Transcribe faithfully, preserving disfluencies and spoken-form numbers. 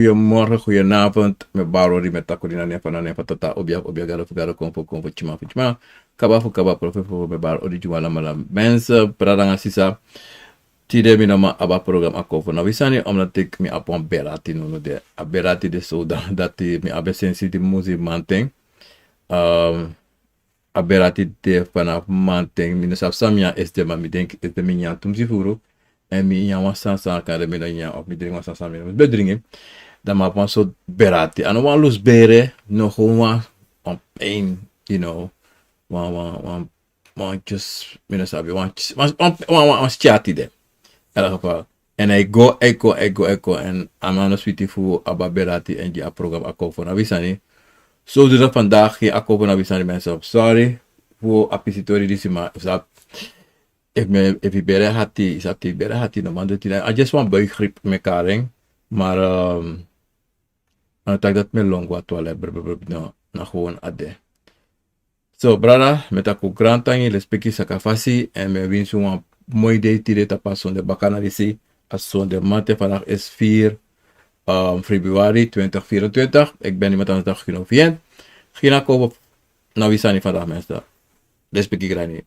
Goeiemorgen, goedenavond. Mi e bari odi, mi e taki odi na nen fu, na nen fu Tata, Obia fu Obia, Gado fu Gado, Konfo fu Konfo, Tyuma fu Tyuma, Kaba fu Kaba, Profeti fu Profeti. Mi e bari odi gi un alamala. Mensen, brada nanga sisa, tide mi no man abi a program Akomfo na wi sani, omdat mi abi wan beri ati nownow de. A beri ati de so dati mi abi sensi di musi manten. Ehm, a beri ati de vanaf manten, mi no sabi san mi nyan esde, ma mi denki esde mi nyan tumsi furu. Èn mi nyan wan sani san kande mi no nyan, of mi dringi wan sani san mi no mus ben dringi. Dan mi abi wan sortu beri ati. A no wan lusu bere, no, gewoon wan, wan pijn, you know. Wan, wan, wan, wan just, mi no sabi, wan, wan, wan, wan, wan, wan skin ati de. In elk geval. Èn a e go, a e go, a e go, a e go. Èn a man no switi fu abi a beri ati èn gi a program Akomfo na wi sani. Zodoende vandaag, gi Akomfo na wi sani, mensen. Sorry fu a pisi tori disi, ma efu sa, efu mi, efu yu bere hati, yu sabi te yu bere hati, no man du tide. A just wan buikgriep mi e kari en. Maar, ehm, a no taki dati mi e lon go a twaalf, brr, brr, brr, no, na gewoon a de. So, brada, mi e taki un grantangi, lespeki, saka fasi, èn mi e winsi un wan moi dei tide tapu a sonde bakana disi, a sonde mamanten. Vandaag is vier, ehm, februari twintig vierentwintig. Ik ben niemand anders dan Gino Vient. Gino Akomfo na wi sani vandaag, mensen. Lespeki, grani.